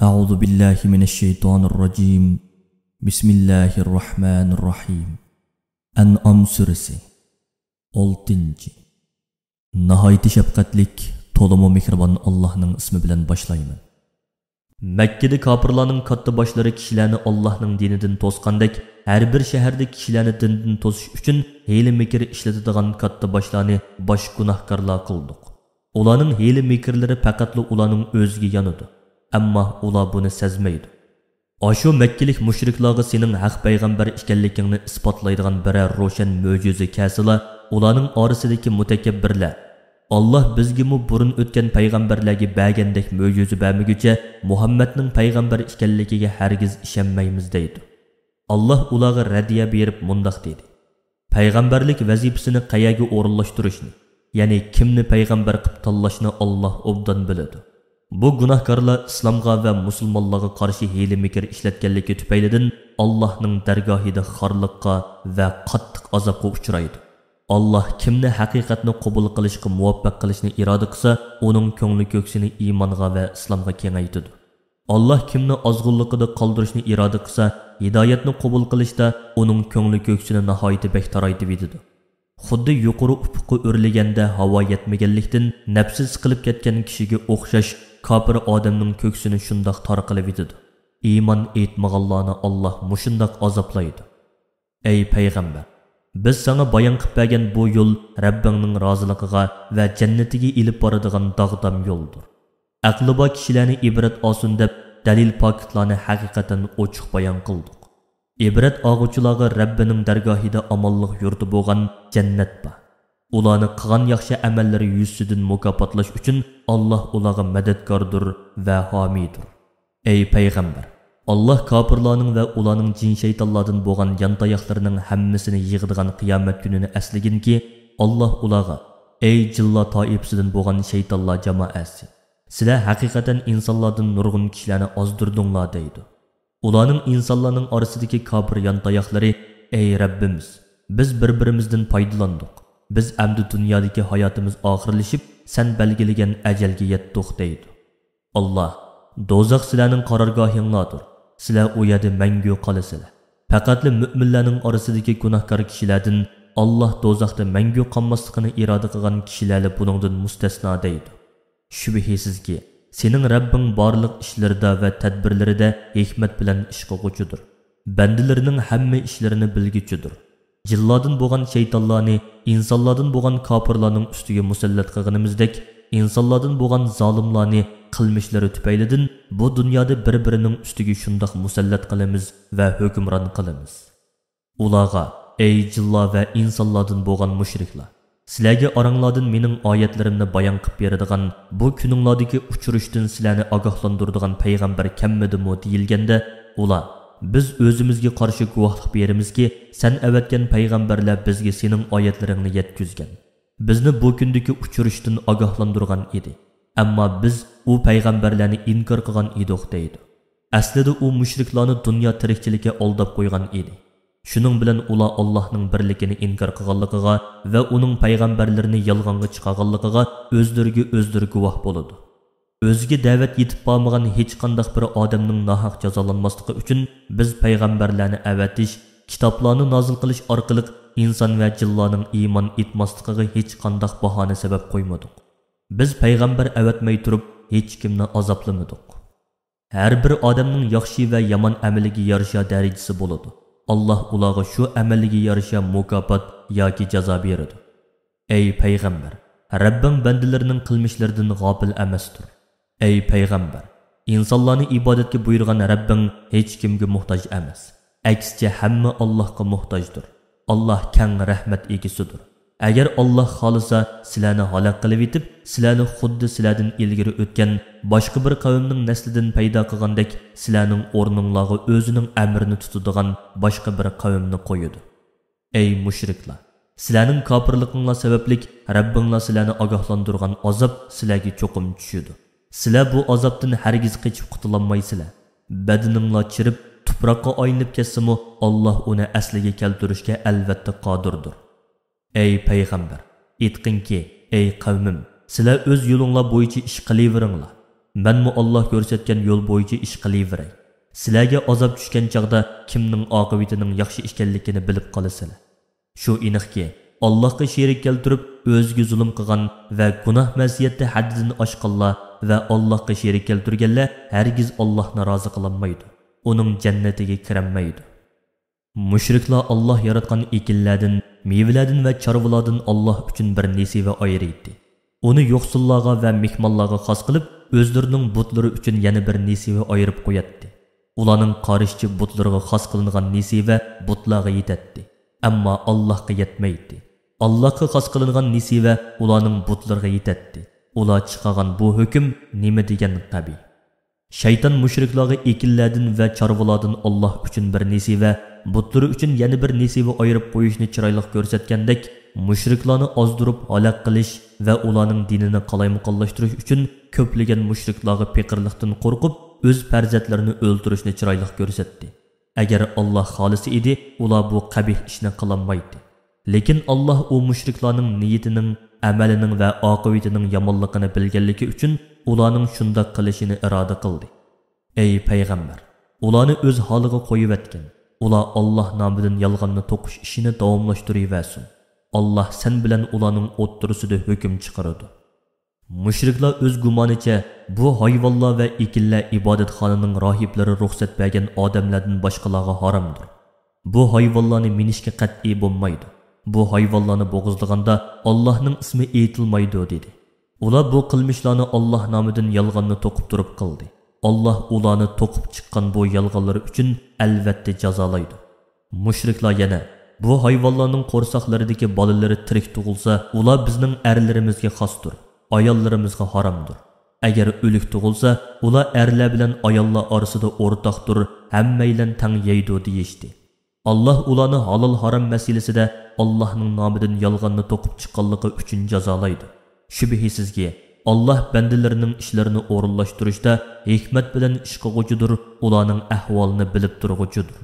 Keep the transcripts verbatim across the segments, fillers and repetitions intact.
أعوذ بالله من الشيطان الرجيم. بسم الله الرحمن الرحيم. ئەنئام سۈرىسى. ئالتىنچى. ناھايىتى شەپقەتلىك، تولىمۇ مېھرىبان ئاللاھنىڭ ئىسمى بىلەن باشلايمەن. مەككىدە كاپىرلارنىڭ كاتتا باشلىرى كىشىلەرنى ئاللاھنىڭ دىنىدىن توسقاندەك، ھەر بىر شەھەردە كىشىلەرنى دىندىن توسۇش ئۈچۈن ھىيلە-مىكىر ئىشلىتىدىغان كاتتا باشلارنى باش گۇناھكارلار قىلدۇق. ئۇلارنىڭ ھىيلە-مىكىرلىرى پەقەتلا ئۇلارنىڭ ئۆزىگە يانىدۇ. ئەمما ئۇلار بۇنى سەزمەيدۇ. ئاشۇ مەككىلىك مۇشرىكلارغا سېنىڭ ھەق پەيغەمبەر ئىكەنلىكىڭنى ئىسپاتلايدىغان بىرەر روشەن مۆجىزە كەلسىلا، ئۇلارنىڭ ئارىسىدىكى مۇتەكەببىرلەر، «ئاللاھ بىزگىمۇ بۇرۇن ئۆتكەن پەيغەمبەرلەرگە بەرگەندەك مۆجىزە بەرمىگۈچە، مۇھەممەدنىڭ پەيغەمبەر ئىكەنلىكىگە ھەرگىز ئىشەنمەيمىز» دەيدۇ. ئاللاھ ئۇلارغا رەددىيە بېرىپ مۇنداق دېدى: پەيغەمبەرلىك ۋەزىپىسىنى قەيەرگە ئورۇنلاشتۇرۇشنى، يەنى كىمنى پەيغەمبەر قىلىپ تاللاشنى ئاللاھ ئوبدان بىلىدۇ. بۇ گۇناھكارلار ئىسلامغا ۋە مۇسۇلمانلارغا قارشى ھىيلە-مىكىر ئىشلەتكەنلىكى تۈپەيلىدىن ئاللاھنىڭ دەرگاھىدا خارلىققا ۋە قاتتىق ئازابقا ئۇچرايدۇ. ئاللاھ كىمنى ھەقىقەتنى قوبۇل قىلىشقا مۇۋەپپەق قىلىشنى ئىرادە قىلسا، ئۇنىڭ كۆڭلى كۆكسىنى ئىمانغا ۋە ئىسلامغا كېڭەيتىدۇ. ئاللاھ كىمنى ئازغۇنلۇقىدا قالدۇرۇشنى ئىرادە قىلسا، ھىدايەتنى قوبۇل قىلىشتا ئۇنىڭ كۆڭلى كۆكسىنى ناھايىتى بەك تارايتىۋېتىدۇ. خۇددى يۇقىرى ئۇپۇققا ئۆرلىگەندە ھاۋا يەتمىگەنلىكتىن نەپسى سىقىلىپ كەتكەن كىشىگە ئوخشاش، كاپىر ئادەمنىڭ كۆكسىنى شۇنداق تار قىلىۋېتىدۇ. ئىمان ئېيتمىغانلارنى ئاللاھ مۇشۇنداق ئازابلايدۇ. ئەي پەيغەمبەر، بىز ساڭا بايان قىلىپ بەرگەن بۇ يول رەببىڭنىڭ رازىلىقىغا ۋە جەننىتىگە ئېلىپ بارىدىغان داغدام يولدۇر. ئەقلى بار كىشىلەرنى ئىبرەت ئالسۇن دەپ دەلىل پاكىتلارنى ھەقىقەتەن ئوچۇق بايان قىلدۇق. ئىبرەت ئالغۇچىلارغا رەببىنىڭ دەرگاھىدا ئامانلىق يۇرتى بولغان جەننەت بار. ئۇلارنى قىلغان ياخشى ئەمەللىرى يۈزىسىدىن مۇكاپاتلاش ئۈچۈن ئاللاھ ئۇلارغا مەدەتكاردۇر ۋە ھامىيدۇر. ئەي پەيغەمبەر، ئاللاھ كاپىرلارنىڭ ۋە ئۇلارنىڭ جىن-شەيتانلاردىن بولغان يانتاياقلىرىنىڭ ھەممىسىنى يىغىدىغان قىيامەت كۈنىنى ئەسلىگىنكى، ئاللاھ ئۇلارغا، ئەي جىنلار تائىپىسىدىن بولغان شەيتانلار جامائەسى، سىلەر ھەقىقەتەن ئىنسانلاردىن نۇرغۇن كىشىلەرنى ئازدۇردۇڭلار دەيدۇ. ئۇلارنىڭ ئىنسانلارنىڭ ئارىسىدىكى كاپىر يانتاياقلىرى، ئەي رەببىمىز، بىز بىر-بىرىمىزدىن پايدىلاندۇق. بىز ئەمدى دۇنيادىكى ھاياتىمىز ئاخىرلىشىپ، سەن بەلگىلىگەن ئەجەلگە يەتتۇق دەيدۇ. ئاللاھ، دوزاخ سىلەرنىڭ قارارگاھىڭلاردۇر. سىلەر ئۇ يەردە مەڭگۈ قالىسىلەر. پەقەتلا مۆمىنلەرنىڭ ئارىسىدىكى گۇناھكار كىشىلەردىن ئاللاھ دوزاختا مەڭگۈ قالماسلىقىنى ئىرادە قىلغان كىشىلەرلا بۇنىڭدىن مۇستەسنا دەيدۇ. شۈبھىسىزكى، سېنىڭ رەببىڭ بارلىق ئىشلىرىدا ۋە تەدبىرلىرىدە ھېكمەت بىلەن ئىش قىلغۇچىدۇر. بەندىلىرىنىڭ ھەممە ئىشلىرىنى بىلگۈچىدۇر. جىنلاردىن بولغان شەيتانلارنى ئىنسانلاردىن بولغان كاپىرلارنىڭ ئۈستىگە مۇسەللەت قىلغىنىمىزدەك، ئىنسانلاردىن بولغان زالىملارنى قىلمىشلىرى تۈپەيلىدىن بۇ دۇنيادا بىر-بىرىنىڭ ئۈستىگە شۇنداق مۇسەللەت قىلىمىز ۋە ھۆكۈمران قىلىمىز. ئۇلارغا، ئەي جىنلار ۋە ئىنسانلاردىن بولغان مۇشرىكلار! سىلەرگە ئاراڭلاردىن مېنىڭ ئايەتلىرىمنى بايان قىلىپ بېرىدىغان، بۇ كۈنۈڭلاردىكى ئۇچۇرۇشتىن سىلەرنى ئاگاھلاندۇرىدىغان پەيغەمبەر كەلمىدىمۇ؟ دېيىلگەندە، ئۇلار، بىز ئۆزىمىزگە قارشى گۇۋاھلىق بېرىمىزكى، سەن ئەۋەتكەن پەيغەمبەرلەر بىزگە سېنىڭ ئايەتلىرىڭنى يەتكۈزگەن، بىزنى بۇ كۈندىكى ئۇچۇرۇشتىن ئاگاھلاندۇرغان ئىدى. ئەمما بىز ئۇ پەيغەمبەرلەرنى ئىنكار قىلغان ئىدۇق، دەيدۇ. ئەسلىدە ئۇ مۇشرىكلارنى دۇنيا تىرىكچىلىكى ئالداپ قويغان ئىدى. شۇنىڭ بىلەن ئۇلار ئاللاھنىڭ بىرلىكىنى ئىنكار قىلغانلىقىغا ۋە ئۇنىڭ پەيغەمبەرلىرىنى يالغانغا چىقارغانلىقىغا ئۆزلىرىگە ئۆزلىرى گۇۋاھ بولىدۇ. ئۆزىگە دەۋەت يېتىپ بارمىغان ھېچقانداق بىر ئادەمنىڭ ناھەق جازالانماسلىقى ئۈچۈن بىز پەيغەمبەرلەرنى ئەۋەتىش، كىتابلارنى نازىل قىلىش ئارقىلىق ئىنسان ۋە جىنلارنىڭ ئىمان ئېيتماسلىقىغا ھېچقانداق باھانە سەۋەب قويمىدۇق. بىز پەيغەمبەر ئەۋەتمەي تۇرۇپ ھېچكىمنى ئازابلىمىدۇق. ھەر بىر ئادەمنىڭ ياخشى ۋە يامان ئەمىلىگە يارىشا دەرىجىسى بولىدۇ. ئاللاھ ئۇلارغا شۇ ئەمەلىگە يارىشا مۇكاپات ياكى جازا بېرىدۇ. ئەي پەيغەمبەر، رەببىڭ بەندىلىرىنىڭ قىلمىشلىرىدىن غاپىل ئەمەستۇر. ئەي پەيغەمبەر، ئىنسانلارنى ئىبادەتكە بۇيرۇغان رەببىڭ ھېچكىمگە موھتاج ئەمەس. ئەكسىچە، ھەممە ئاللاھقا موھتاجدۇر. ئاللاھ كەڭ رەھمەت ئىگىسىدۇر. ئەگەر ئاللاھ خالىسا، سىلەرنى ھالاك قىلىۋېتىپ، سىلەرنى خۇددى سىلەردىن ئىلگىرى ئۆتكەن باشقا بىر قەۋمنىڭ نەسلىدىن پەيدا قىلغاندەك، سىلەرنىڭ ئورنۇڭلارغا ئۆزىنىڭ ئەمرىنى تۇتىدىغان باشقا بىر قەۋمنى قويىدۇ. ئەي مۇشرىكلار! سىلەرنىڭ كاپىرلىقىڭلار سەۋەبلىك رەببىڭلار سىلەرنى ئاگاھلاندۇرغان ئازاب سىلەرگە چوقۇم چۈشىدۇ. سىلەر بۇ ئازابتىن ھەرگىز قېچىپ قۇتۇلالمايسىلەر. بەدىنىڭلار چىرىپ، تۇپراققا ئايلىنىپ كەتسىمۇ، ئاللاھ ئۇنى ئەسلىگە كەلتۈرۈشكە ئەلۋەتتە قادىردۇر. ئەي پەيغەمبەر، ئېيتقىنكى، ئەي قەۋمىم، سىلەر ئۆز يولۇڭلار بويىچە ئىش قىلىۋېرىڭلار. مەنمۇ ئاللا كۆرسەتكەن يول بويىچە ئىش قىلىۋېرەي. سىلەرگە ئازاب چۈشكەن چاغدا كىمنىڭ ئاقىۋىتىنىڭ ياخشى ئىكەنلىكىنى بىلىپ قالىسىلەر. شۇ ئېنىقكى، ئاللاھقا شېرىك كەلتۈرۈپ ئۆزىگە زۇلۇم قىلغان ۋە گۇناھ مەسىيەتتە ھەددىدىن ئاشقانلار ۋە ئاللاھقا شېرىك كەلتۈرگەنلەر ھەرگىز ئاللاھنى رازى قىلالمايدۇ، ئۇنىڭ جەننىتىگە كىرەلمەيدۇ. مۇشرىكلار ئاللاھ ياراتقان ئېكىنلەردىن، مېۋىلەردىن ۋە چارۋىلاردىن ئاللاھ ئۈچۈن بىر نېسىۋە ئايرىيتتى. ئۇنى يوقسۇللارغا ۋە مېھمانلارغا خاس قىلىپ، ئۆزلىرىنىڭ بۇتلىرى ئۈچۈن يەنە بىر نېسىۋە ئايرىپ قوياتتى. ئۇلارنىڭ قارىشىچە بۇتلىرىغا خاس قىلىنغان نېسىۋە بۇتلارغا يېتەتتى، ئەمما ئاللاھقا يەتمەيتتى. ئاللاھقا خاس قىلىنغان نېسىۋە ئۇلارنىڭ بۇتلىرىغا يېتەتتى. ئۇلار چىقارغان بۇ ھۆكۈم نېمە دېگەن قەبىھ! شەيتان مۇشرىكلارغا ئېكىنلەردىن ۋە چارۋىلاردىن ئاللاھ ئۈچۈن بىر نېسىۋە، بۇتلىرى ئۈچۈن يەنە بىر نېسىۋە ئايرىپ قويۇشنى چىرايلىق كۆرسەتكەندەك، مۇشرىكلارنى ئازدۇرۇپ ھالاك قىلىش ۋە ئۇلارنىڭ دىنىنى قالايمىقانلاشتۇرۇش ئۈچۈن كۆپلىگەن مۇشرىكلارغا پېقىرلىقتىن قورقۇپ، ئۆز پەرزەنتلىرىنى ئۆلتۈرۈشنى چىرايلىق كۆرسەتتى. ئەگەر ئاللاھ خالىسا ئىدى، ئۇلار بۇ قەبىھ ئىشنى قىلالمايتتى. لېكىن ئاللاھ ئۇ مۇشرىكلارنىڭ نىيىتىنىڭ، ئەمەلىنىڭ ۋە ئاقىۋىتىنىڭ يامانلىقىنى بىلگەنلىكى ئۈچۈن ئۇلارنىڭ شۇنداق قىلىشىنى ئىرادە قىلدى. ئەي پەيغەمبەر، ئۇلارنى ئۆز ھالىغا قويۇۋەتكىن. ئۇلار ئاللاھ نامىدىن يالغاننى توقۇش ئىشىنى داۋاملاشتۇرۇۋەرسۇن. ئاللاھ سەن بىلەن ئۇلارنىڭ ئوتتۇرىسىدا ھۆكۈم چىقىرىدۇ. مۇشرىكلار ئۆز گۇمانىچە، بۇ ھايۋانلار ۋە ئېكىنلەر ئىبادەتخانىنىڭ راھىبلىرى رۇخسەت بەرگەن ئادەملەردىن باشقىلارغا ھارامدۇر. بۇ ھايۋانلارنى مىنىشكە قەتئىي بولمايدۇ. بۇ ھايۋانلارنى بوغۇزلىغاندا ئاللاھنىڭ ئىسمى ئېيتىلمايدۇ، دېدى. ئۇلار بۇ قىلمىشلارنى ئاللاھ نامىدىن يالغاننى توقۇپ تۇرۇپ قىلدى. ئاللاھ ئۇلارنى توقۇپ چىققان بۇ يالغانلىرى ئۈچۈن ئەلۋەتتە جازالايدۇ. مۇشرىكلار يەنە، بۇ ھايۋانلارنىڭ قورساقلىرىدىكى بالىلىرى تىرىك تۇغۇلسا، ئۇلار بىزنىڭ ئەرلىرىمىزگە خاستۇر، ئاياللىرىمىزغا ھارامدۇر. ئەگەر ئۆلۈك تۇغۇلسا، ئۇلار ئەرلەر بىلەن ئاياللار ئارىسىدا ئورتاقتۇر، ھەممەيلەن تەڭ يەيدۇ، دېيىشتى. ئاللاھ ئۇلارنى ھالال-ھارام مەسىلىسىدە ئاللاھنىڭ نامىدىن يالغاننى توقۇپ چىققانلىقى ئۈچۈن جازالايدۇ. شۈبھىسىزكى، ئاللاھ بەندىلىرىنىڭ ئىشلىرىنى ئورۇنلاشتۇرۇشتا ھېكمەت بىلەن ئىش قىلغۇچىدۇر، ئۇلارنىڭ ئەھۋالىنى بىلىپ تۇرغۇچىدۇر.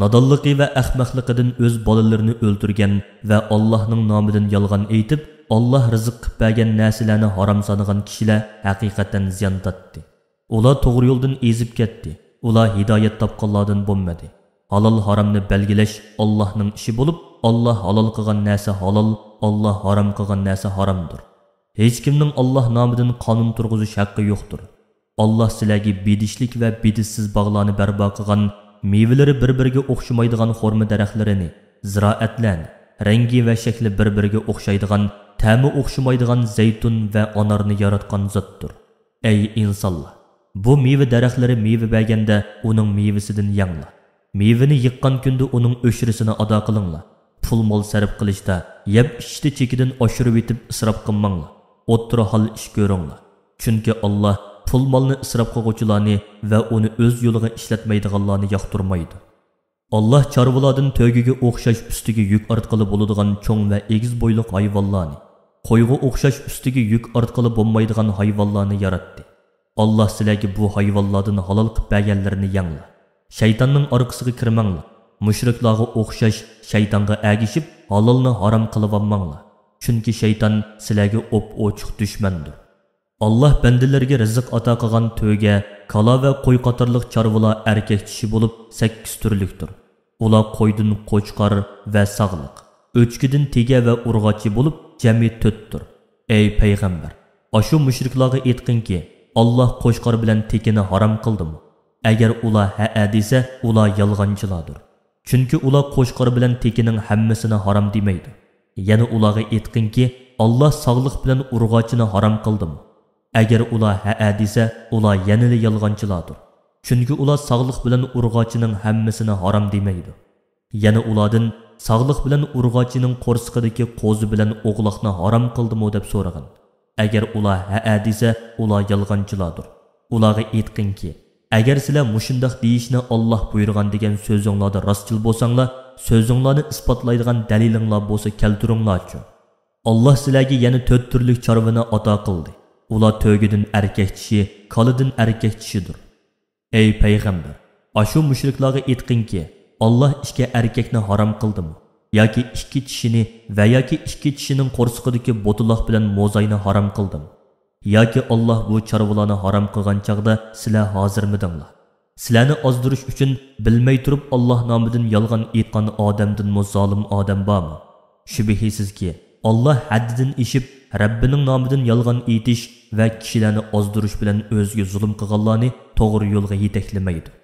نادانلىقى ۋە ئەخمەقلىقىدىن ئۆز بالىلىرىنى ئۆلتۈرگەن ۋە ئاللاھنىڭ نامىدىن يالغان ئېيتىپ، ئاللاھ رىزىق قىلىپ بەرگەن نەرسىلەرنى ھارام سانىغان كىشىلەر ھەقىقەتەن زىيان تارتتى. ئۇلار توغرا يولدىن ئېزىپ كەتتى. ئۇلار ھىدايەت تاپقانلاردىن بولمىدى. ھالال-ھارامنى بەلگىلەش ئاللاھنىڭ ئىشى بولۇپ، ئاللاھ ھالال قىلغان نەرسە ھالال، ئاللاھ ھارام قىلغان نەرسە ھارامدۇر. ھېچكىمنىڭ ئاللاھ نامىدىن قانۇن تۇرغۇزۇش ھەققى يوقتۇر. ئاللاھ سىلەرگە بېدىشلىك ۋە بېدىشسىز باغلارنى بەرپا قىلغان، مېۋىلىرى بىر-بىرىگە ئوخشىمايدىغان خورما دەرەخلىرىنى، زىرائەتلەرنى، رەڭگى ۋە شەكلى بىر-بىرىگە ئوخشايدىغان، تەمى ئوخشىمايدىغان زەيتۇن ۋە ئانارنى ياراتقان زاتتۇر. ئەي ئىنسانلار! بۇ مېۋە دەرەخلىرى مېۋە بەرگەندە ئۇنىڭ مېۋىسىدىن يەڭلار. مېۋىنى يىغقان كۈندە ئۇنىڭ ئۆشرىسىنى ئادا قىلىڭلار. پۇل-مال سەرپ قىلىشتا، يەپ-ئىچىشتە چېكىدىن ئاشۇرۇۋېتىپ ئىسراپ قىلماڭلار. ئوتتۇرا ھال ئىش كۆرۈڭلار. چۈنكى ئاللاھ پۇل-مالنى ئىسراپ قىلغۇچىلارنى ۋە ئۇنى ئۆز يولىغا ئىشلەتمەيدىغانلارنى ياقتۇرمايدۇ. ئاللاھ چارۋىلاردىن تۆگىگە ئوخشاش ئۈستىگە يۈك ئارتقىلى بولىدىغان چوڭ ۋە ئېگىز بويلۇق ھايۋانلارنى، قويغا ئوخشاش ئۈستىگە يۈك ئارتقىلى بولمايدىغان ھايۋانلارنى ياراتتى. ئاللاھ سىلەرگە بۇ ھايۋانلاردىن ھالال قىلىپ بەرگەنلىرىنى يەڭلار. شەيتاننىڭ ئارقىسىغا كىرمەڭلار. مۇشرىكلارغا ئوخشاش شەيتانغا ئەگىشىپ، ھالالنى ھارام قىلىۋالماڭلار. چۈنكى شەيتان سىلەرگە ئوپئوچۇق دۈشمەندۇر. ئاللاھ بەندىلىرىگە رىزىق ئاتا قىلغان تۆگە، كالا ۋە قوي قاتارلىق چارۋىلار ئەركەك چىشى بولۇپ، سەككىز تۈرلۈكتۇر. ئۇلار قويدىن قوچقار ۋە ساغلىق، ئۆچكىدىن تېگە ۋە ئۇرغاچى بولۇپ، جەمئىي تۆتتۇر. ئەي پەيغەمبەر، ئاشۇ مۇشرىكلارغا ئېيتقىنكى، ئاللاھ قوچقار بىلەن تېكىنى ھارام قىلدىمۇ؟ ئەگەر ئۇلار ھەئە دېسە، ئۇلار يالغانچىلاردۇر. چۈنكى ئۇلار قوچقار بىلەن تېكىنىڭ ھەممىسىنى ھارام دېمەيدۇ. يەنە ئۇلارغا ئېيتقىنكى، ئاللاھ ساغلىق بىلەن ئۇرغاچىنى ھارام قىلدىمۇ؟ ئەگەر ئۇلار ھەئە دېسە، ئۇلار يەنىلا يالغانچىلاردۇر. چۈنكى ئۇلار ساغلىق بىلەن ئۇرغاچىنىڭ ھەممىسىنى ھارام دېمەيدۇ. يەنە ئۇلاردىن، ساغلىق بىلەن ئۇرغاچىنىڭ قورسىقىدىكى قوزا بىلەن ئوغلاقنى ھارام قىلدىمۇ دەپ سورىغىن. ئەگەر ئۇلار ھەئە دېسە، ئۇلار يالغانچىلاردۇر. ئۇلارغا ئېيتقىنكى، ئەگەر سىلەر مۇشۇنداق دېيىشنى ئاللاھ بۇيرۇغان دېگەن سۆزۈڭلاردا راستچىل بولساڭلار، سۆزۈڭلارنى ئىسپاتلايدىغان دەلىلىڭلار بولسا كەلتۈرۈڭلارچۇ. ئاللاھ سىلەرگە يەنە تۆت تۈرلۈك چارۋىنى ئاتا قىلدى. ئۇلار تۆگىدىن ئەركەك چىشى، كالىدىن ئەركەك چىشىدۇر. ئەي پەيغەمبەر، ئاشۇ مۇشرىكلارغا ئېيتقىنكى، ئاللاھ ئىككى ئەركەكنى ھارام قىلدىمۇ؟ ياكى ئىككى چىشىنى ۋە ياكى ئىككى چىشىنىڭ قورسىقىدىكى بوتىلاق بىلەن موزاينى ھارام قىلدىمۇ؟ ياكى ئاللاھ بۇ چارۋىلارنى ھارام قىلغان چاغدا سىلەر ھازىرمىدىڭلار؟ سىلەرنى ئازدۇرۇش ئۈچۈن بىلمەي تۇرۇپ ئاللاھ نامىدىن يالغان ئېيتقان ئادەمدىنمۇ زالىم ئادەم بارمۇ؟ شۈبھىسىزكى، ئاللاھ ھەددىدىن ئېشىپ، رەببىنىڭ نامىدىن يالغان ئېيتىش ۋە كىشىلەرنى ئازدۇرۇش بىلەن ئۆزىگە زۇلۇم قىلغانلارنى توغرا يولغا يېتەكلىمەيدۇ.